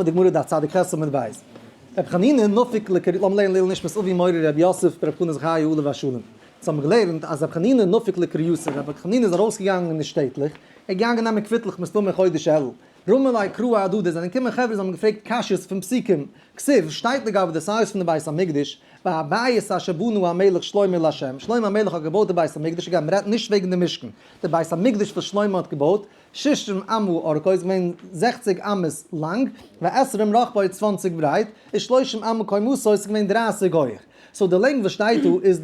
די גמרא דף צדיק ח' עמוד ב'. רבי חנינא נפיק לקרי, לאמיר לערנען לעילוי נשמת אבי מורי רבי יוסף ברב חנא זכריה עליו השלום. אונז האבן געלערנט אז רבי חנינא נפיק לקרייתא, רבי חנינא איז ארויסגעגאנגען אין די שטעטלעך, ער איז געגאנגען נעמען קוויטלעך מסתמא אין חודש אלול. רמו ליה קראי אהדדי, זענען געקומען חברה זיי האבן געפרעגט קשיות פון פסוקים, כתיב, שטייט לגבי די size פון די בית המקדש, והבית אשר בנה המלך שלמה לה', שלמה המלך האט געבויט די בית המקדש, אגב מ'רעדט נישט וועגן די משכן, די בית המקדש וואס שלמה האט געבויט, ששים אמה ארכו איז געווען 60 אמות לאנג, ועשרים רחבו 20 ברייט, ושלושים אמה קומתו איז געווען 30 הויך. so די לענג וואס שטייט דא איז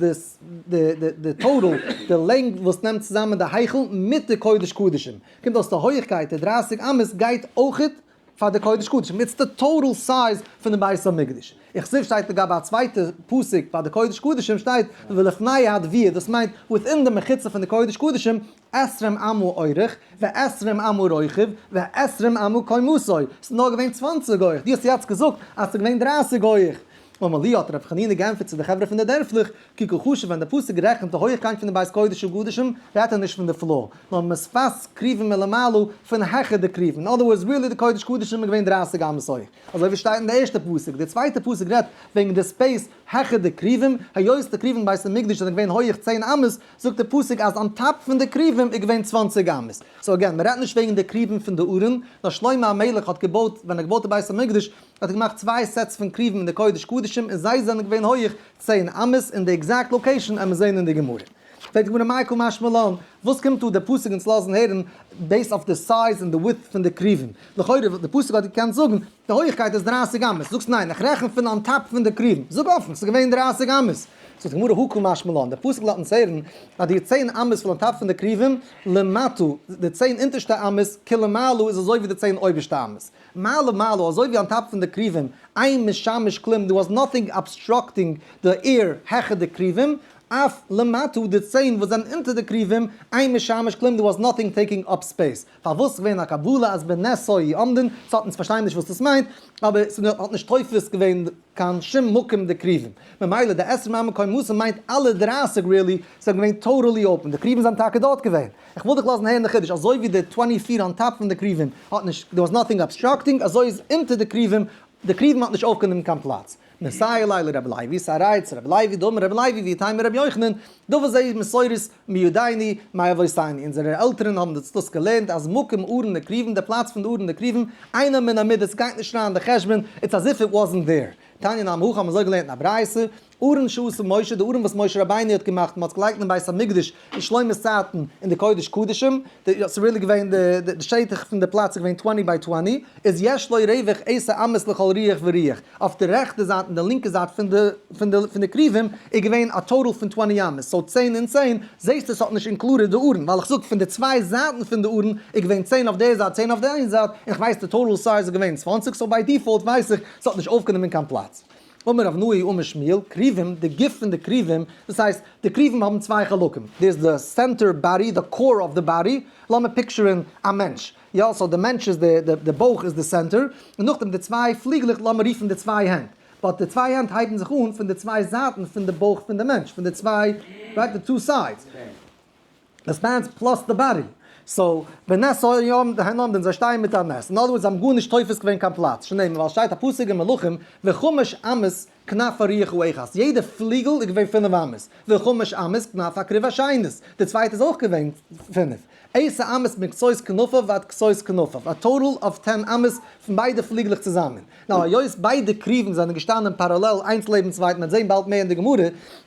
די total, די לענג וואס נעמט צוזאמען די היכל מיט די קודש קדשים. קומט אויס די הויכקייט די 30 אמות גייט אויכעט פאר די קודש קדשים. it's די total size פון די בית המקדש. איך זיף שטייט לגבי א צווייטע פסוק ביי די קודש קדשים שטייט ולפני הדביר, דאס מיינט within די מחיצה פון די קודש קדשים, עשרים אמה אורך, ועשרים אמה רוחב, ועשרים אמה קומתו, ס'איז נאר געווען 20 הויך, דו האסט יעצט געזאגט אז ס'איז געווען 30 הויך. אמר להו האט רבי חנינא געענטפערט צו די חברה פון די דערפלעך, כי קא חשיב ווען די פסוק רעכנט די הויכקייט פון די בית קודש הקדשים, רעדט ער נישט פון די floor, נאר משפת כרובים ולמעלה פון העכער די כרובים, אין other words really די קודש קדשים איז געווען 30 אמות הויך, אזוי ווי שטייט אין די ערשטע פסוק, די צווייטע פסוק רעדט וועגן די space העכער די כרובים, היות די כרובים בית המקדש זענען געווען הויך 10 אמות, זאגט די פסוק אז on top פון די כרובים איז געווען 20 אמות. so again, מען רעדט נישט וועגן די כרובים פון די ארון, נאר שלמה המלך האט געבויט, ווען ער האט געבויט די בית המקדש, האט ער געמאכט צוויי sets פון כרובים אין די קודש קדשים און זיי זענען געווען הויך 10 אמות אין די exact location עמער זעהן אין די גמרא. פרעגט די גמרא מאי קא משמע לן, וואס קומט דא די פסוק אונז לאזן הערן based אויף די size און די width פון די כרובים? לכאורה די פסוק האט געקענט זאגן די הויכקייט איז 30 אמות, זאגסט ניין איך רעכן פון on top פון די כרובים, זאג אפן ס'איז געווען 30 אמות. זאגט די גמרא הא קא משמע לן, די פסוק לאזט אונז הערן אז די 10 אמות פון on top פון די כרובים למטה, די 10 אונטערשטע אמות כלמעלה איז אזוי ווי די 10 אויבערשטע אמות. מעלה מעלה, אזוי ווי on top פון די כרובים, אין משמש כלום, there was nothing obstructing the air העכער די כרובים, אף למטה די 10 וואס זענען אונטער די כרובים, אין משמש כלום, there was nothing taking up space. פארוואס געווען א קבלה אז בנס היו עומדין, ס'האט אונז פארשטיין נישט וואס דאס מיינט, אבער ס'האט נישט תופס געווען קיין שום מקום די כרובים. ממילא די עשרים אמה קומתו מיינט אלע 30 really, זענען געווען totally open, די כרובים זענען טאקע דארט געווען. איך וויל דיך לאזן הערן די חידוש, אזוי ווי די 24 on top פון די כרובים האט נישט, there was nothing obstructing, אזוי איז אונטער די כרובים, די כרובים האט נישט אויפגענומען קיין פלאץ. מסייע ליה לרבי לוי, ס'א ראיה צו רבי לוי, דאמר רבי לוי ואיתימא רבי יוחנן, דבר זה מסורת מידינו מאבותינו, אונזערע עלטערן האבן דאס דאס געלערנט אז מקום ארון הכרובים, די פלאץ פון די ארון הכרובים, אינו מן המידות, גייט נישט אריין אין די חשבון, it's as if it wasn't there. תניא נמי הכי האבן אזוי געלערנט אין א ברייתא, ארון שעשה משה, די ארון וואס משה רבינו האט געמאכט, מ'האט עס געלייגט אין בית המקדש אין שלמה'ס צייטן אין די קודש קדשים, ס'איז really געווען די שטח פון די פלאץ איז געווען 20 by 20, איז יש לו רווח עשר אמות לכל רוח ורוח, אויף די רעכטע זייט און די לינקע זייט פון די פון די פון די כרובים איז געווען א total פון 20 אמות, so 10 און 10, זעהסטו ס'האט נישט included די ארון, ווייל איך זאג פון די צוויי זייטן פון די ארון איז געווען 10 אויף די זייט 10 אויף די איין זייט, און איך ווייס די total size איז געווען 20, so by default ווייס איך ס'האט נישט אויפגענומען קיין פלאץ. אמר רב נהי אמר שמואל, כרובים, די גוף פון די כרובים, דאס הייסט, די כרובים האבן צוויי חלקים, דאס איז די center body, די core of the body, לאמיר picture ן א מענטש, יא, so די מענטש איז די, די בויך איז די center, און נאכדעם די צוויי פליגלעך לאמיר רופן די צוויי הענט, but די צוויי הענט הייבן זיך אן פון די צוויי זייטן פון די בויך פון די מענטש, פון די צוויי, right, די two sides. די spans plus די body. so, בנס היו עומדין, זיי שטייען מיט א נס. אין other words, זיי האבן גארנישט תופס געווען קיין פלאץ. שנאמר, ווייל שטייט א פסוק אין מלכים, וחמש אמות כנף הרוח האחת. יעדע פליגל איז געווען 5 אמות. וחמש אמות כנף הכרוב השנית. די צווייטע איז אויך געווען 5. עשר אמות מקצות כנפיו ועד קצות כנפיו. א total of 10 אמות פון ביידע פליגלעך צוזאמען. now, היות ביידע כרובים זענען געשטאנען פאראלעל איינס לעבן צווייטן, מ'וועט זען באלד מער אין די גמרא,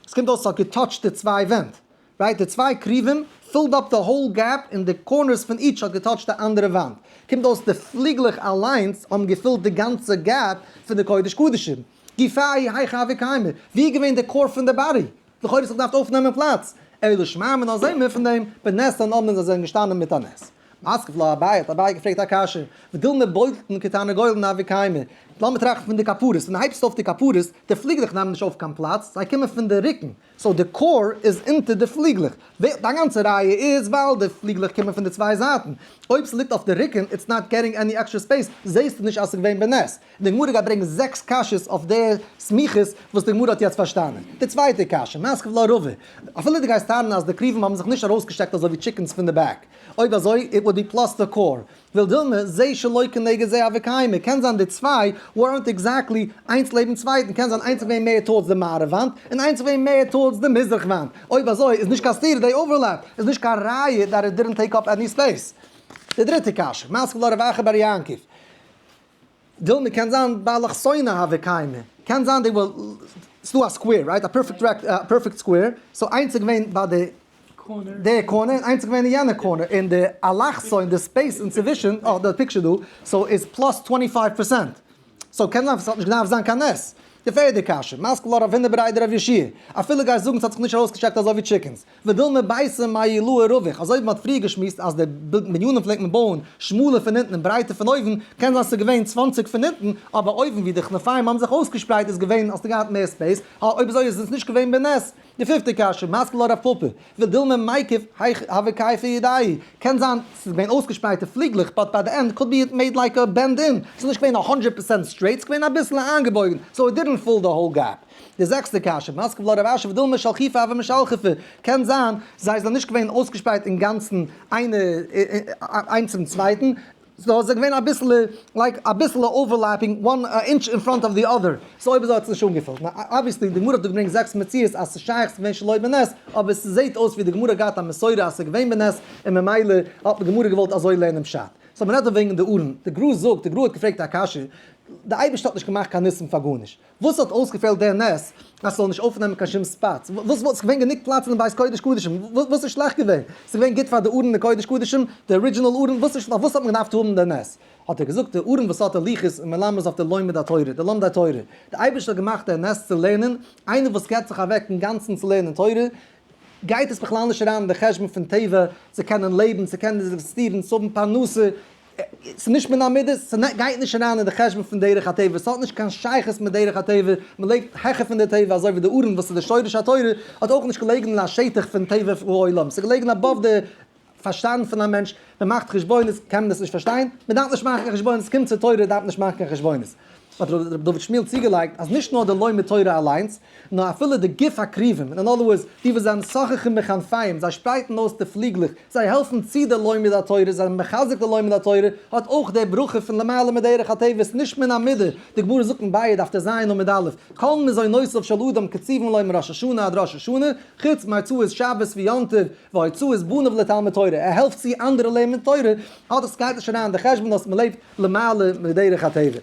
עס קומט אויס ס'האט גע touch ט די צוויי ווענט. right, די צוויי כרובים filled up the whole gap און די corners פון each האט גע touch ט די אנדערע וואנט. קומט אויס די פליגלעך אליינס האבן געפילט די גאנצע gap פון די קודש קדשים. גופייהו היכא הוו קיימי. ווי איז געווען די core פון די body? לכאורה האט זיך געדארפט אויפנעמען פלאץ. אלא שמע מינה זעהן מיר פון דעם בנס הן עומדין זיי זענען געשטאנען מיט א נס. מתקיף לה אביי האט אביי געפרעגט א קשיא, ודילמא בולטין כתרנגולין הוו קיימי. לאמיר טראכטן פון די כפרות, ווען דו הייבסט אויף די כפרות, די פליגלעך נעמען נישט אויף קיין פלאץ, זיי קומען פון די רוקן, so די core איז אונטער די פליגלעך. דיין גאנצע ראיה איז ווייל די פליגלעך קומען פון די צוויי זייטן. אויב ס'ליגט אויף די רוקן, it's not getting any extra space, זעהסטו נישט אז ס'איז געווען בנס. די גמרא גייט ברענגען זעקס קשיות אויף די סמיכות וואס די גמרא האט יעצט פארשטאנען. די צווייטע קשיא, מתקיף לה רבא. אפילו דו גייסט טענה'ן אז די כרובים האבן זיך נישט ארויסגעשטעקט אזוי ווי chickens פון די back. אויב אזוי, it would be plus the core. ודילמא, זה שלא כנגד זה הוו קיימי, קען זיין די צוויי weren't exactly איינס לעבן צווייטן, קען זיין איינס איז געווען מער towards די מערב וואנט, און איינס איז געווען מער towards די מזרח וואנט, אויב אזוי איז נישט קיין סתירה they overlap, איז נישט קיין ראיה that it didn't take up any space. די דריטע קשיא, מתקיף לה רב אחא בר יעקב, דילמא קען זיין באלכסונא הוו קיימי, קען זיין they were, ס'דא א square right? א perfect rect א perfect square, so איינס איז געווען ביי די די corner און איינס איז געווען אין יענע corner, און די אלכסון די space אינצווישן, אה די picture דא, so איז plus 25 percent, so קען זיין ס'האט נישט געדארפט זיין קיין נס. די פערדע קשיא, מתקיף לה רב הונא בריה דרב יהושע, אפילו גייסט זאגן ס'האט זיך נישט ארויסגעשטעקט אזוי ווי chickens, ודילמא ביתא מעילאי רווח, אזוי ווי מ'האט פריער געשמועסט אז די בנינים פלעגט מען בויען שמאלער פון אונטן און ברייטער פון אויבן, קען זיין ס'איז געווען 20 פון אונטן, אבער אויבן ווי די כנפיים האבן זיך אויסגעשפרייט איז געווען האסטו געהאט מער space, אויב אזוי איז עס נישט געווען בנס. די פיפטע קשיא, מתקיף לה רב פפא, ודילמא מיקף הוה כיפי ידייהו, קען זיין ס'איז געווען אויסגעשפרייטע פליגלעך but ביי די end could be it made like a bend אין, ס'איז נישט געווען א הונדרעט percent straight, ס'איז געווען אביסל איינגעבויגן, so it didn't fill the whole gap. די זעקסטע קשיא, מתקיף לה רב אשי ודילמא שלחיפי הוו משלחפי, קען זיין זיי זענען נישט געווען אויסגעשפרייט אינגאנצן איינע איינס צום צווייטן, סאו איז געווען אביסעלע like אביסעלע overlapping one inch in front of the other, so אויב אזוי האט עס נישט אנגעפילט. נאר obviously די גמרא האט דא געברענגט זעקס מציאות אז ס'איז שייך ס'איז געווען שלא בנס, אבער ס'זעהט אויס ווי די גמרא האט געהאט א מסורה אז ס'איז געווען בנס און ממילא האט די גמרא געוואלט אזוי לערנען פשט. so מ'רעדט דא וועגן די ארון, די גר"א זאגט, די גר"א האט געפרעגט א קשיא, די אייבערשטער האט נישט געמאכט קיין ניסים פאר גארנישט, וואס האט אויסגעפעלט דער נס אז ס'זאל נישט אויפנעמען קיין שום spots? וואס וואלט געווען גענוג פלאץ אינעם בית קודש קדשים? וואס איז שלעכט געווען? ס'איז געווען גוט פאר די ארון אין קודש קדשים, די original ארון, וואס איז פארוואס האט מען געדארפט האבן דער נס? האט ער געזאגט, די ארון וואס האט די לוחות איז מלמד אויף די לומד התורה, די לומדי תורה. די אייבערשטער האט געמאכט דער נס צו לערנען, איינער וואס געבט זיך אוועק אינגאנצן צו לערנען תורה, גייט עס בכלל נישט אריין אין די חשבון פון טבע צו קענען לעבן, צו קענען עקזיסטירן, צו האבן פרנסה, ס'איז נישט מן המידות, ס'גייט נישט אריין אין די חשבון פון דרך הטבע, ס'האט נישט קיין שייכות מיט דרך הטבע, מ'לעבט העכער פון די טבע, אזוי ווי די ארון וואס איז די שורש התורה, האט אויך נישט געלעגן אין א שטח פון טבע העולם, ס'איז געלעגן above די פארשטאנד פון א מענטש, מ'מאכט חשבונות קען מען עס נישט פארשטיין, מ'דארף נישט מאכן קיין חשבונות, ס'קומט צו תורה דארף מען נישט מאכן קיין חשבונות. האט ר' דוד שמואל צוגעלייגט אז נישט נאר די לומד תורה אליינס, נאר אפילו די גוף הכרובים, in other words, די וואס זענען שוחחים בכנפיהם, זיי שפרייטן אויס די פליגלעך, זיי העלפן צו די לומד התורה, זיי זענען מחזק די לומד התורה, האט אויך די ברכה פון למעלה מדרך הטבע, ס'איז נישט מן המידה, די גמרא זאגט אין ביעא דף טז עמוד א', כל מזונותיו של אדם קצובין לו מראש השנה עד ראש השנה, חוץ מהוצאות שבת ויום טוב, והוצאות בניו לתלמוד תורה, ער העלפט צו אנדערע לערנען תורה, האט עס גייט נישט אריין אין די חשבון אז מ'לעבט למעלה מדרך הטבע.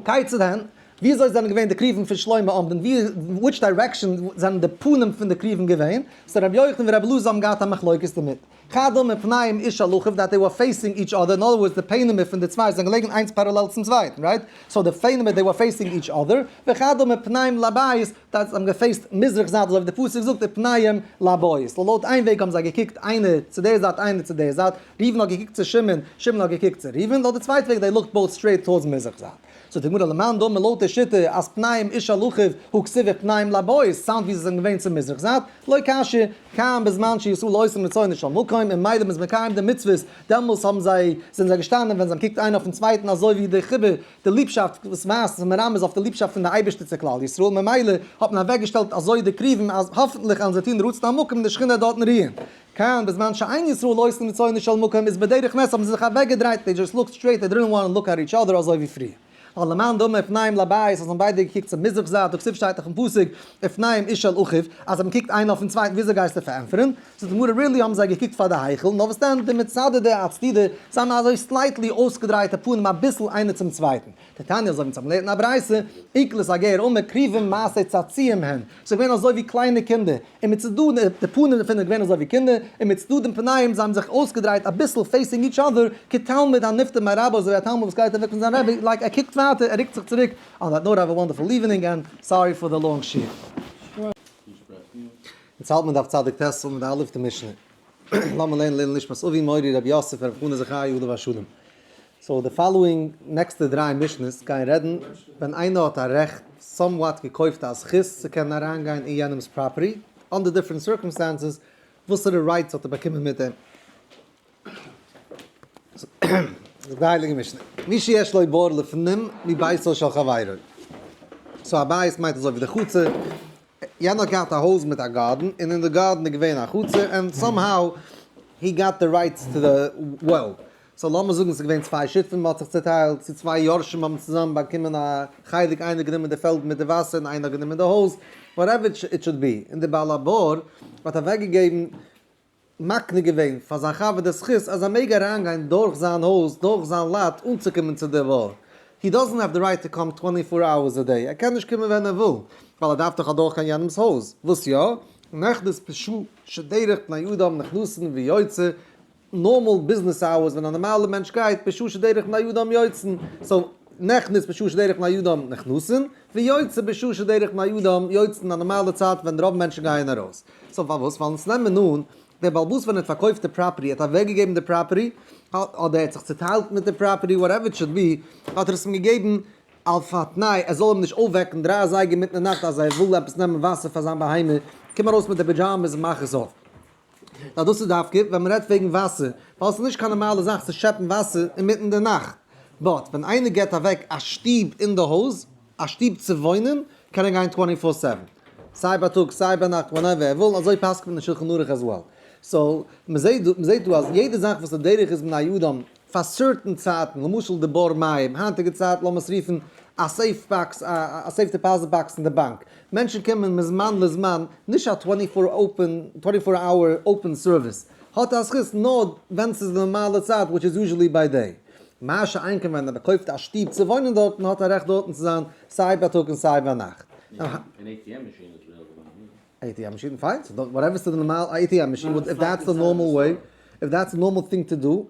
כיצד הן? וויאזוי זענען געווען די כרובים פון שלמה עומדין? ווי which direction זענען די פנים פון די כרובים געווען? so רבי יוחנן און רבי אלעזר האבן געהאט א מחלוקת דערמיט. חד אמר פניהם איש אל אחיו that they were facing each other, in other words די פענעמער פון די צוויי זענען געלעגן איינס parallel צום צווייטן, right? so די פענעמער they were facing each other, וחד אמר פניהם לבית, דאס זיי האבן געפעיסט מזרח זייט אזוי ווי די פסוק זאגט ופניהם לבית. לויט איין וועג האבן זיי געקוקט איינער צו דער זייט איינער צו דער זייט, ראובן האט געקוקט צו שמעון, שמעון האט געקוקט צו ראובן, לויט די צווייטע וועג they looked both straight towards מזרח זייט. זאגט די גמרא למאן דאמר לויט די שיטה אז פניהם איש אל אחיו הא כתיב ופניהם לבית sound ווי זיי זענען געווען צו מזרח זייט, לא קשיא, כאן בזמן שישראל עושים רצונו של מקום און מילא מ'איז מקיים די מצוות, דעמאלס האבן זיי זענען זיי געשטאנען ווען זיי האבן געקוקט איינער אויפן צווייטן אזוי ווי די חיבה די ליבשאפט וואס ווייזט איז מרמז אויף די ליבשאפט פון די אייבערשטער צו כלל ישראל, ממילא האט מען אוועקגעשטעלט אזוי די כרובים אז האפענטליך וועלן זיי טון רצון המקום און די שכינה וועט דארטן רוען. כאן בזמן שאין ישראל עושין רצונו של מקום איז בדרך נס האבן זיי זיך אוועקגעדרייט they just looked straight they didn't want to look at each other אזוי ווי פריער. ווייל למאן דאמר פניהם לבית אז האבן ביידע געקוקט צום מזרח זייט דכתיב שטייט דאך אין פסוק ופניהם איש אל אחיו אז האבן געקוקט איינער אויפן צווייטן וויאזוי גייסטו פארענטפערן? זאגט די גמרא really האבן זיי געקוקט פאר די היכל נאר וואס דען דמצדדי אצדודי זיי האבן אזוי slightly אויסגעדרייטע פנים אביסל איינער צום צווייטן. דתניא אזוי ווי אונז האבן געלערנט אין א ברייתא, אונקלוס הגר אמר כרובים מעשה צעצועים הן, ס'איז געווען אזוי ווי קליינע קינדער, און מצדדים, די פנים דערפון איז געווען אזוי ווי קינדער, און מצדדים פניהם, זיי האבן זיך אויסגעדרייט אביסל facing each other, כתלמיד הנפטר מרבו, אזוי ווי א תלמיד וואס גייט אוועק פון זיין רבי, like ער קוקט ווייטער, ער רוקט זיך צוריק, on that note have a wonderful evening and sorry for the long שיעור. יעצט האלט מען דף צדיק ט' עמוד א' די משנה. לאמיר לערנען לעילוי נשמת אבי מורי רבי יוסף רבי חנא זכרי' עליו השלום. so די following נעקסטע דריי משנה'ס גייען רעדן ווען איינער האט א רעכט somewhat געקויפט א זכות צו קענען אריינגיין אין יענעמ'ס property under different circumstances וואסערע rights האט ער באקומען מיט דעם. זאגט די הייליגע משנה מי שיש לו בור לפנים מביתו של חברו. so א בית מיינט אזוי ווי די חצר. יענער האט געהאט א הויז מיט א גארדן, און אין די גארדן איז געווען א חצר, and somehow he got the rights to the well. So לאמיר זאגן ס'איז געווען צוויי שותפים מ'האט זיך צוטיילט, צו צוויי יורשים האבן צוזאמען באקומען א חלק, איינער האט גענומען די פעלד מיט די וואסער און איינער האט גענומען די הויז, whatever it should be, און די בעל הבור האט אוועקגעגעבן, מקנה געווען פאר זיין חבר די זכות אז ער מעג אריינגיין דורך זיין הויז, דורך זיין lot אנצוקומען צו די בור. He doesn't have the right to come 24 hours a day, ער קען נישט קומען ווען ער וויל, ווייל ער דארף דאך אדורכגיין יענעמ'ס הויז. וואס יא? נכנס בשעה שדרך בני אדם נכנסין ויוצא, normal business hours ווען א נארמאלע מענטש גייט בשעה שדרך בני אדם יוצאין, so נכנס בשעה שדרך בני אדם נכנסין, ויוצא בשעה שדרך בני אדם יוצאין א נארמאלע צייט ווען רוב מענטשן גייען ארויס. So פארוואס? ווייל אונז נעמען אן, דער בעל הבית ווען ער האט פארקויפט די property, האט אוועקגעגעבן די property, אדער ער האט זיך צוטיילט מיט די property, whatever it should be, האט ער עס אים געגעבן אויף א תנאי ער זאל אים נישט אויפוועקן 3 אזייגער אינמיטן די נאכט אז ער וויל עפעס נעמען וואסער פאר זיין בהמה, קום ארויס מיט די pajamas און מאך עס אויף. נאר דאס איז דווקא ווען מען רעדט וועגן וואסער, ווייל עס איז נישט קיין נארמאלע זאך צו שעפן וואסער אינמיטן די נאכט. But ווען איינער געבט אוועק א שטוב אין די הויז, א שטוב צו וואוינען, קען ער גיין 24/7, סיי בייטאג סיי ביינאכט, whenever ער וויל, אזוי פסק'נט מען אין שולחן ערוך as well. So, מען זעט דא אז יעדע זאך וואס די דרך איז בני אדם פאר certain צייטן, למשל די בור מים, היינטיגע צייט לאמיר עס רופן א safe box, א safe deposit box אין די באנק. מענטשן קומען מזמן לזמן, נישט א 24 open, 24 hour open service. האט א זכות נאר ווען ס'איז די נארמאלע צייט, which is usually by day. מה שאין כן ווען ער באקויפט א שטוב צו וואוינען דארטן, האט ער רעכט דארטן צו זיין סיי בייטאג און סיי ביינאכט. An ATM machine is available. ATM machine, fine. So whatever is the normal ATM machine, if that's the normal way, if that's the normal thing to do,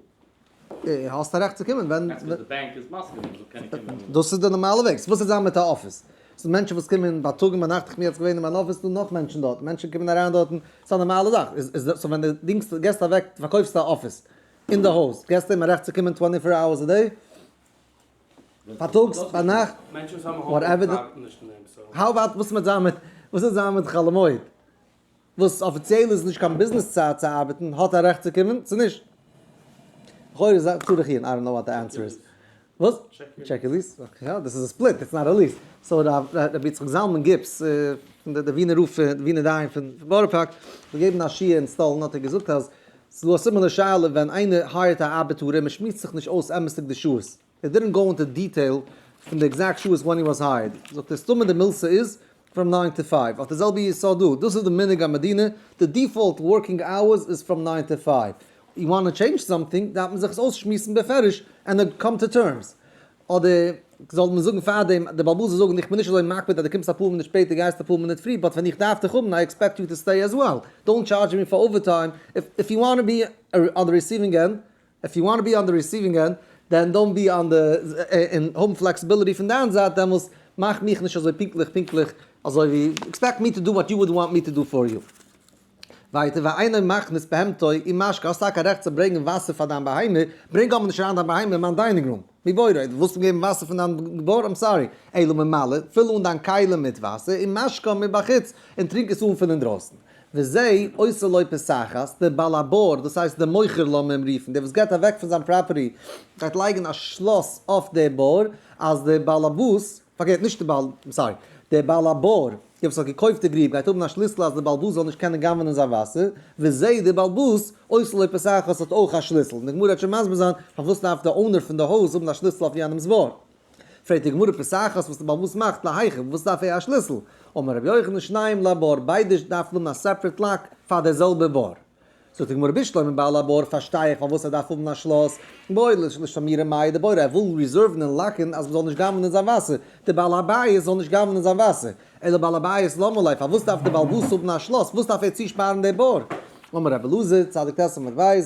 האסט א רעכט צו קומען ווען That's because the bank is מסכים, so קען איך קומען. דאס איז די נארמאלע וועג. וואס איז זיין מיט א אפיס? ס'איז מענטשן וואס קומען בייטאג און ביינאכט, איך בין יעצט געווען אין מיין אפיס, דא נאך מענטשן דארט, מענטשן קומען אריין דארטן, ס'איז א נארמאלע זאך. איז so ווען דו דינגסט, געסט אוועק, פארקויפסט א אפיס אין די הויז, געסט אים א רעכט צו קומען 24 hours a day? פארטאגס, ביינאכט, whatever. How about וואס מיט זיין מיט, וואס איז זיין מיט חול המועד? וואס אפיציעל איז נישט קיין ביזנעס צייט צו ארבעטן, האט א רעכט צו קומען, צו נישט? לכאורה איז צריך עיון, I don't know what the answer is. וואס? Check your lease? Okay, יא, דאס איז א split, it's not a lease. So רבי יצחק זלמן גיפס, פון די ווינער רב, די ווינער דיין פון בארא פארק, האט געגעבן א שיעור אין סטאלין, האט ער געזאגט אז ס'איז דא א similar שאלה ווען איינער hire ט א ארבעטאר און מ'שמועסט זיך נישט אויס אמת'דיג די שעות. They didn't go into detail פון די exact שעות when he was hired. זאגט ער, סתמא די מילתא איז from 9 to 5. אויף די זעלבע יסוד דא, דאס איז די מנהג המדינה, די default working hours איז from 9 to 5. You want to change something, דארף מען זיך עס אויסשמועסן בפירוש and then come to terms. אדער זאל מען זאגן פאר דעם, די בעל הבית זאל זאגן, איך בין נישט אזוי מקפיד אז דו קומסט אפאר מינוט שפעטער, גייסט אפאר מינוט פרי, but ווען איך דארף דיך האבן, I expect you to stay as well. Don't charge me for overtime. If you want to be on the receiving end, if you want to be on the receiving end, then don't be on the, אין האבן flexibility פון דיין זייט, דעמאלס מאך מיך נישט אזוי פונקטליך, פונקטליך, אזוי ווי, expect me to do what you would want me to do for you. ווייטער, ואינו מכניס בהמתו ומשקה, האסט טאקע א רעכט צו ברענגען וואסער פאר דיין בהמה, ברענג אבער נישט אריין דיין בהמה אין מיין dining room. מבורו, דו ווילסט אים געבן וואסער פון דיין בור? I'm sorry. אלא ממלא, פיל אן דיין כלי מיט וואסער, ומשקה מבחוץ, און טרינק עס אן פון אינדרויסן. וזה עושה לו פתחת, דער בעל הבור, דאס הייסט דער מוכר לאמיר אים רופן, דער וואס געבט אוועק פון זיין property, גייט לייגן א שלאס אויף דער בור, אז דער בעל הבית, פארקערט נישט דער בעל, I'm sorry, דער בעל הבור, דער וואס האט געקויפט די גריב, גייט האבן א שליסל אז דער בעל הבית זאל נישט קענען גנב'נען זיין וואסער, וזה דער בעל הבית, עושה לו פתחת האט אויך א שליסל. און די גמרא וועט שוין מסביר זיין פארוואס דארף דער owner פון די הויז האבן א שליסל אויף יענעמ'ס בור. פרעגט די גמרא פתחת וואס דער בעל הבית מאכט להיכן, וואס דארף ער א שליסל? אמר רבי יוחנן שניהם לבור, ביידע דארפן האבן א separate lock פאר דער זעלבער בור. זאגט די גמרא בשלמא בעל הבור פארשטיי איך פארוואס ער דארף האבן א שלאס, בעי לשמורי מיא דבורא, ער וויל reserve ן און lock ן אז מ'זאל נישט גנב'נען זיין וואסער, דער בעל הבית זאל נישט גנב'נען זיין וואסער, אלא בעל הבית למה ליה, פארוואס דארף דער בעל הבית האבן א שלאס, וואס דארף ער צושפארן דער בור? אמר רבי אלעזר, צדיק ט עמוד ב',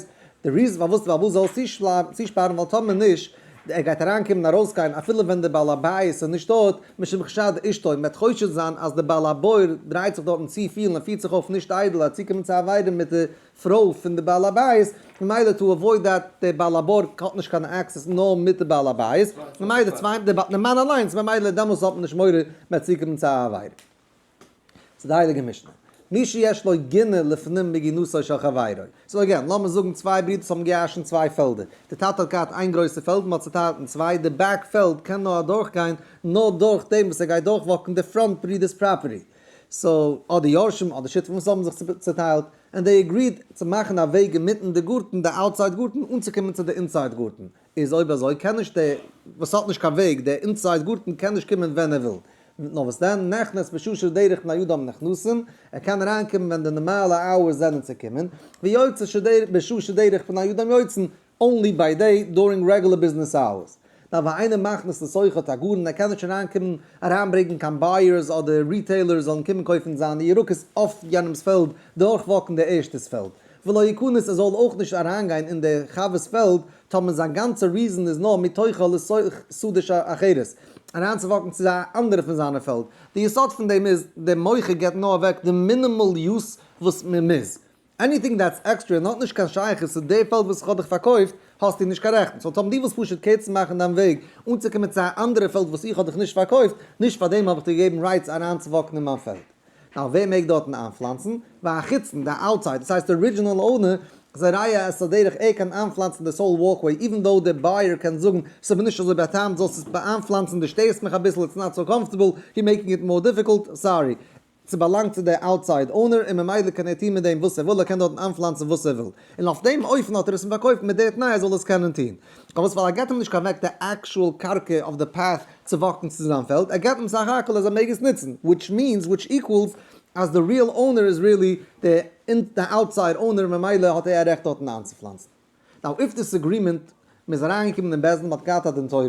די reason פארוואס דער בעל הבית זאל עס צושפארן ווייל טאמער נישט, ער גייט אריינקומען און ארויסגיין אפילו ווען דער בעל הבית איז נישט דארט, משום חשד אשתו, מען וועט חושד זיין אז דער בעל הבור דרייט זיך דארטן צו פיל און פירט זיך אויף נישט איידל, ער האט צוקומען צו עבירה מיט די פרוי פון די בעל הבית, ממילא to avoid that דער בעל הבור האט נישט קיין access נאר מיט די בעל הבית, ממילא צוויי, דער מאן אליינס, ממילא דעמאלס האט מען נישט מורא מען וועט צוקומען צו א עבירה. צו די הייליגע משנה. מי שיש לו גינה לפנים מגינתו של חברו. So again, לאמיר זאגן צוויי ברידערס האבן געירשנט צוויי פעלדער. די טאטע האט געהאט איין גרויסע פעלד, מ'האט צוטיילט אין צוויי, די back פעלד קען נאר אדורכגיין נאר דורך דעם וואס ער גייט דורכוואקן די front ברידער'ס property. So, אדער יורשים אדער שותפים וואס האבן זיך צוטיילט. And they agreed צו מאכן א וועג אינמיטן די גארטן, די outside גארטן, אנצוקומען צו די inside גארטן. איז אויב אזוי קען נישט דער וואס האט נישט קיין וועג, דער inside גארטן קען נישט קומען ווען ער וויל. נאר וואס דען, נכנס בשעה שדרך בני אדם נכנסין, ער קען אריינקומען ווען די נארמאלע hours זענען צו קומען, ויוצא בשעה שדרך בני אדם יוצאין, only by day during regular business hours. נאר ואינו מכניס לתוכה תגרין, ער קען נישט אריינקומען אריינברענגען קיין buyers אדער retailers זאלן קומען קויפן זיינע ירקות אויף יענעמס פעלד דורך walk ן די ערשטע'ס פעלד. ולא יכנס, ער זאל אויך נישט אריינגיין אין די חבר'ס פעלד טאמער זיין גאנצע reason איז נאר מתוכה לתוך שדה אחרת, אריינצו walk ן צו א אנדערע פון זיינע פעלד. די יסוד פון דעם איז, דער מוכר געבט נאר אוועק די minimal use וואס מען מוז. Anything that's extra און האט נישט קיין שייכות צו די פעלד וואס איך האב דיך פארקויפט, האסטו נישט קיין רעכטן. So טאמער דו ווילסט פשוט קערצן מאכן דיין וועג אנצוקומען צו א אנדערע פעלד וואס איך האב דיך נישט פארקויפט, נישט פאר דעם האב איך דיר געגעבן rights אריינצו walk ן אין מיין פעלד. Now ווער מעג דארטן איינפלאנצן? והחיצון, די outside, דאס הייסט די original owner, זורע את הדרך, ער קען איינפלאנצן די whole walkway, even though דער buyer קען זאגן, ס'איז מיר נישט אזוי בא'טעמ'ט זאלסט עס באאיינפלאנצן, דו שטערסט מיך אביסל, it's not so comfortable, you making it more difficult, sorry. ס'באלאנגט צו דער outside owner און ממילא קען ער טון מיט דעם וואס ער וויל, ער קען דארטן איינפלאנצן וואס ער וויל. און אויף דעם אופן האט ער עס אים פארקויפט מיט דער תנאי ער זאל עס קענען טון. פארוואס? ווייל ער געט אים נישט קיין וועג די actual קרקע אויף די path צו walk ן צו זיין פעלד, ער געט אים סך הכל אז ער מעג עס נוצן, which means, which equals, אז די real owner איז really די outside owner ממילא האט ער א רעכט דארטן איינצופלאנצן. Now if this agreement, מ'איז אריינגעקומען אין בית דין מ'האט געהאט א דין תורה,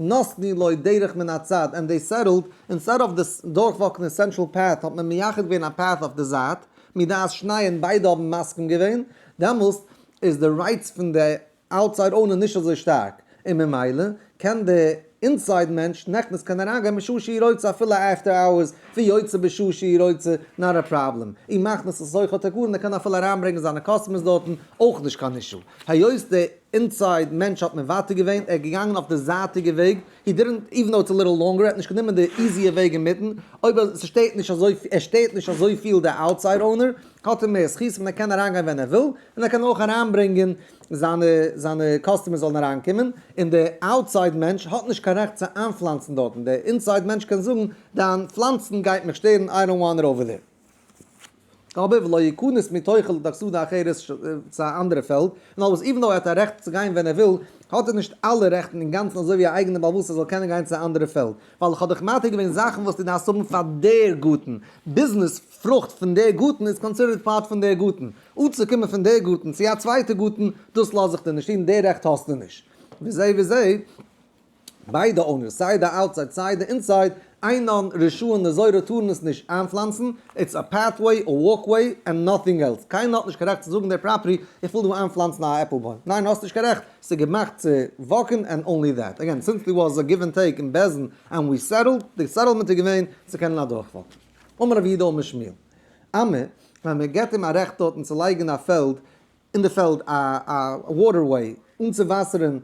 נתנו לו דרך מן הצד and they settled, instead of די דורכ walk ן די central path האט מען מייחד געווען א path אויף די זייט, מדעת שניהם ביידע האבן מסכים געווען, דעמאלסט איז די rights פון די outside owner נישט אזוי שטארק, און ממילא קען די inside מענטש נכנס קען אריינגיין בשעה שהוא רוצה אפילו after hours, ויוצא בשעה שהוא רוצה, not a problem. ומכניס לתוכה תגרין, ער קען אפילו אריינברענגען זיינע customers דארטן, אויך נישט קיין issue. היות די inside מענטש האט מוותר געווען, ער איז געגאנגען אויף די זייטיגע וועג, he didn't, even though it's a little longer, ער האט נישט גענומען די easier וועג אינמיטן, אויב ס'שטערט נישט אזוי, ער שטערט נישט אזויפיל די outside owner, האט ער מער זכות און ער קען אריינגיין ווען ער וויל, און ער קען אויך אריינברענגען זיינע זיינע customers זאלן אריינקומען, און די outside מענטש האט נישט קיין רעכט צו איינפלאנצן דארטן, די inside מענטש קען זאגן, דיין פלאנצן גייט מיך שטערן, I don't want it over there. אבער ולא יכנס מתוכה לתוך שדה אחרת צו א אנדערע פעלד, און אלעס even though ער האט א רעכט צו גיין ווען ער וויל, האט ער נישט אלע רעכטן אינגאנצן אזוי ווי א אייגענע בעל הבית ער זאל קענען גיין צו א אנדערע פעלד, ווייל איך האב דיך מתיר געווען זאכן וואס דו דארפסט האבן פאר דער גארטן, ביזנעס פרוכט פון דער גארטן איז considered part פון דער גארטן, אנצוקומען פון דער גארטן צו א צווייטע גארטן, דאס לאז איך דיר נישט טון, די רעכט האסטו נישט. וזה וזה. ביידע owners, סיי די outside סיי די inside, אינן רשאין לזורעה טארן עס נישט איינפלאנצן, it's a pathway or walkway and nothing else, קיינער האט נישט קיין רעכט צו זאגן דער property איך וויל דא איינפלאנצן א עפל בוים, ניין האסט נישט קיין רעכט, ס'איז געמאכט צו walk ן and only that, again since there was a give and take אין בית דין and we settled, די settlement איז געווען צו קענען אדורך walk ן. אמר רב יהודה אמר שמואל, אמה, ווען מען געבט אים א רעכט דארטן צו לייגן א פעלד, אין די פעלד א waterway אנצואוואסערן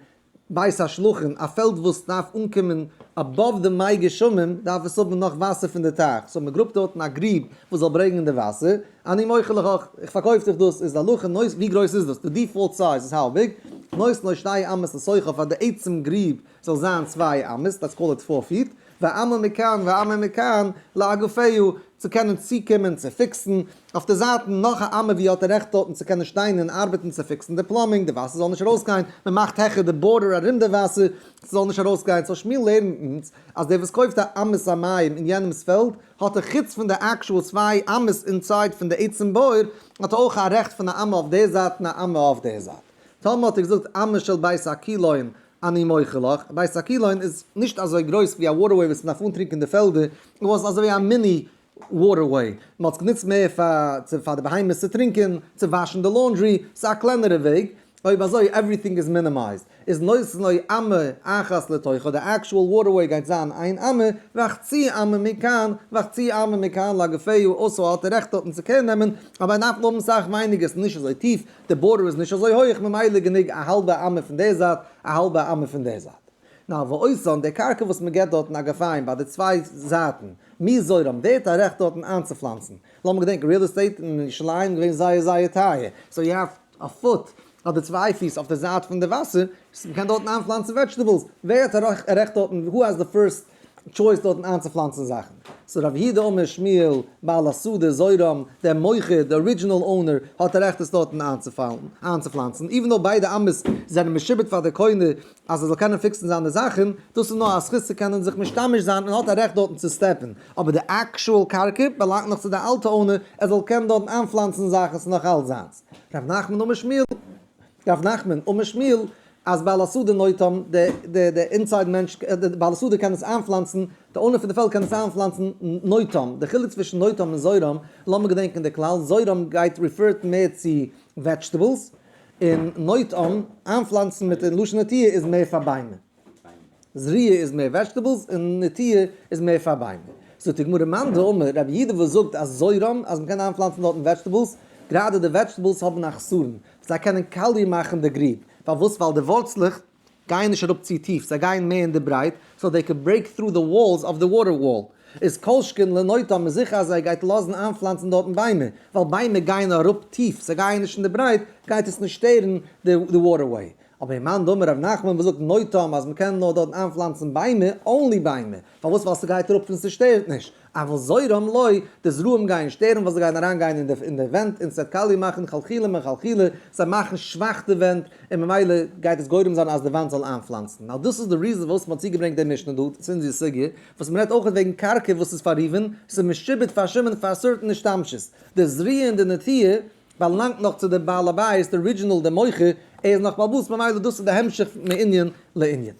בית השלחין, א פעלד וואס דארף אנקומען above די מי גשמים, דארף עס האבן נאך וואסער פון די טייך, so מען גראבט דארטן א גריב וואס זאל ברענגען די וואסער, אני מוכר לך, איך פארקויף דיך דאס, איז די הלכה, נותן, ווי גרויס איז דאס, די default size איז how big, נותן לו שתי אמות לתוכה פאר די עצם גריב זאל זיין 2 אמות, let's call it 4 feet, ואמה מכאן ואמה מכאן לאגפיו, צו קענען צוקומען צו fix ן, אויף די זייטן נאך א אמה ווי האט ער רעכט דארטן צו קענען שטיין און ארבעטן צו fix ן די plumbing, די וואסער זאל נישט ארויסגיין, מען מאכט העכער די border ארום די וואסער, ס'זאל נישט ארויסגיין, so שמואל לערנט אונז אז דער וואס קויפט א אמת המים אין יענעמ'ס פעלד, האט ער חוץ פון די actual 2 אמות inside פון די עצם בור, האט ער אויך א רעכט פון א אמה אויף די זייט און א אמה אויף די זייט. טאמער האט ער געזאגט אמה של בית הכילוין אני מוכר לך, בית הכילוין איז נישט אזוי גרויס ווי א waterway וואס מ'דארף אנטרינקען די פעלדער, it was אזוי ווי א mini waterway, מ'האט עס גענוצט מער פאר צו פאר די בהמות צו טרינקען, צו וואשן די laundry, ס'איז א קלענערע וועג, אויב אזוי everything איז minimized, איז נותן לו אמה אחת לתוכה, די actual waterway גייט זיין איין אמה, וחצי אמה מכאן, וחצי אמה מכאן לאגפיו, also האט ער רעכט דארטן צו care נעמען, אבער ער דארף האבן סאך ווייניגער, ס'איז נישט אזוי טיף, די border איז נישט אזוי הויעך ממילא גענוג א האלבע אמה פון די זייט א האלבע אמה פון די זייט. נאר ואותן, די קרקע וואס מען געט דארטן אגפיים ביי די צוויי זייטן, מי זורעם, ווער האט א רעכט דארטן איינצופלאנצן? לאמיר געדענקען real estate אין ירושלים געווען זייער זייער טייער, so you have a foot אדער צוויי פיס אויף די זייט פון די וואסער, מען קען דארטן איינפלאנצן vegetables, ווער האט א רעכט דארטן, who has the first. choice דארטן איינצופלאנצן זאכן. So רב יהודה אמר שמואל, בעל השדה זורעם, דער מוכר, דער original owner, האט א רעכט עס דארטן איינצופלאנצן, even though ביידע אמות זענען משועבד פאר דער קונה אז ער זאל קענען fix ן זיינע זאכן, דאס איז נאר א זכות צו קענען זיך משתמש זיין און האט א רעכט דארטן צו step ן, אבער די actual קרקע באלאנגט נאך צו די אלטע owner, ער זאל קענען דארטן איינפלאנצן זאכן, ס'איז נאך אלץ זיינס. ר' נחמן אמר שמואל, ר' נחמן אמר שמואל, אז בעל השדה נוטעם, די די די inside מענטש, די בעל השדה קען עס איינפלאנצן, די owner פון די פעלד קען עס איינפלאנצן נוטעם, די חילוק צווישן נוטעם און זורעם, לאמיר געדענקען די כלל, זורעם גייט refer ט מער צו vegetables, און נוטעם, איינפלאנצן מיט לשון נטיעה איז מער פאר ביימער. זריעה איז מער vegetables און נטיעה איז מער פאר ביימער. זאגט די גמרא מאן דאמר רבי יהודה וואס זאגט אז זורעם אז מ'קען איינפלאנצן דארטן vegetables, גראדע די vegetables האבן א חסרון, זיי קענען קאליע מאכן די גריב, פארוואס? ווייל די ווארצלעך גייען נישט אראפ צו טיף, זיי גייען מער אין די ברייט, so they can break through the walls of the water wall. איז כל שכן לנוטעם איז זיכער אז ער גייט לאזן איינפלאנצן דארטן ביימער, ווייל ביימער גייען אראפ טיף, זיי גייען נישט אין די ברייט, גייט עס נישט שטערן די waterway. אבער מאן דאמר ר' נחמן וואס זאגט נוטעם אז מ'קען נאר דארטן איינפלאנצן ביימער, only ביימער, פארוואס? ווייל ס'גייט אראפ און ס'שטערט נישט. אבל זורעם לא, די זרעים גייען שטערן ווייל זיי גייען אריינגיין אין די ווענט און ס'וועט קאליע מאכן חלחלה מחלחלה, זיי מאכן שוואך די ווענט און ממילא גייט עס גורם זיין אז די וואנט זאל איינפלאנצן. Now דאס איז די reason פארוואס מ'האט צוגעברענגט די משנה דא צו אונזער סוגיא, וואס מ'רעדט אויך וועגן קרקע וואס איז פאר ראובן, ס'איז משועבד פאר שמעון פאר certain השתמשות. די זריעה און די נטיעה באלאנגט נאך צו די בעל הבית, די original, די מוכר, ער איז נאך בעל הבית ממילא דאס איז די המשך מענין לענין.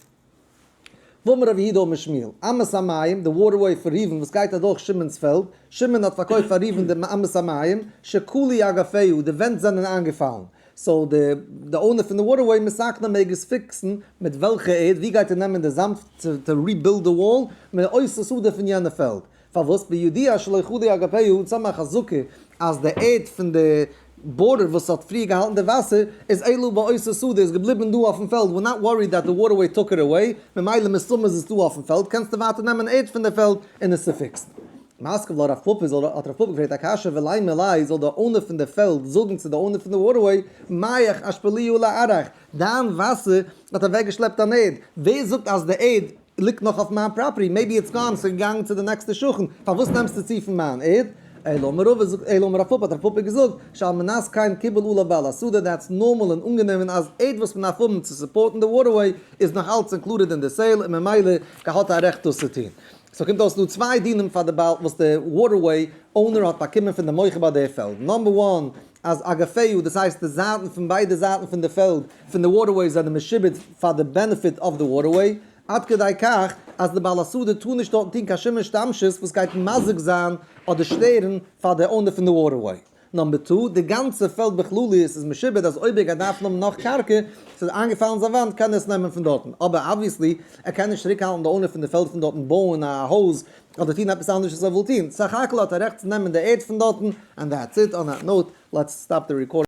ואמר רב יהודה אמר שמואל, אמת המים, די waterway פון ראובן וואס גייט אדורך שמעון'ס פעלד, שמעון האט פארקויפט פאר ראובן די אמת המים, שכלו אגפיו, די ווענט זענען איינגעפאלן, so די די owner פון די waterway מתקנה מעג עס fix ן, מיט וועלכע ערד, ווי גייט ער נעמען די זאמד צו rebuild די wall, מאותה שדה פון יענע פעלד. פארוואס בידוע שלא כלו אגפיו אונז האבן א חזקה אז די ערד פון די border וואס האט פריער געהאלטן די וואסער איז אלא באותה שדה איז געבליבן דא אויפן פעלד we're not worried that the waterway took it away ממילא מסתמא איז עס דא אויפן פעלד קענסטו ווייטער נעמען ערד פון די פעלד און עס צו fix ן. מתקיף לה רב פפא זאל האט רב פפא געפרעגט א קשיא ולימא ליה זאל די owner פון די פעלד זאגן צו די owner פון די waterway מיך אשפלינהו לארעך דיין וואסער האט אוועקגעשלעפט אן ערד ווער זאגט אז די ערד ליגט נאך אויף מיין property, maybe it's gone, ס'איז געגאנגען צו די נעקסטע שכן, פארוואס נעמסטו צו פון מיין ערד? אלא אמר רבא זאגט אלא אמר רב פפא האט רב פפא געזאגט, שעל מנת כן קיבל עליו בעל השדה, that's normal און אנגענומען אז ערד וואס מ'דארף האבן צו support ן די waterway איז נאך אלץ included אין די sale און ממילא האט א רעכט דאס צו טון. So קומט אויס דא צוויי דינים פאר די בעל וואס די waterway owner האט באקומען פון די מוכר ביי די פעלד, number one אז אגפיו, דאס הייסט די זייטן פון ביידע זייטן פון די פעלד פון די waterway זענען משועבד פאר די benefit of די waterway, עד כדי כך אז די בעל השדה טאר נישט דארטן טון קיין שום השתמשות וואס גייט מזיק זיין אדער שטערן פאר די owner פון די waterway. Number two, די גאנצע פעלד בכלליות איז משועבד אז אויב ער גייט דארפן האבן נאך קרקע, ס'איז איינגעפאלן זיין וואנט קען ער עס נעמען פון דארטן, אבער obviously ער קען נישט צוריקהאלטן די owner פון די פעלד פון דארטן בויען א הויז אדער טון עפעס אנדערש וואס ער וויל טון, סך הכל האט ער רעכט צו נעמען די ערד פון דארטן, and that's it, on that note, let's stop the recording.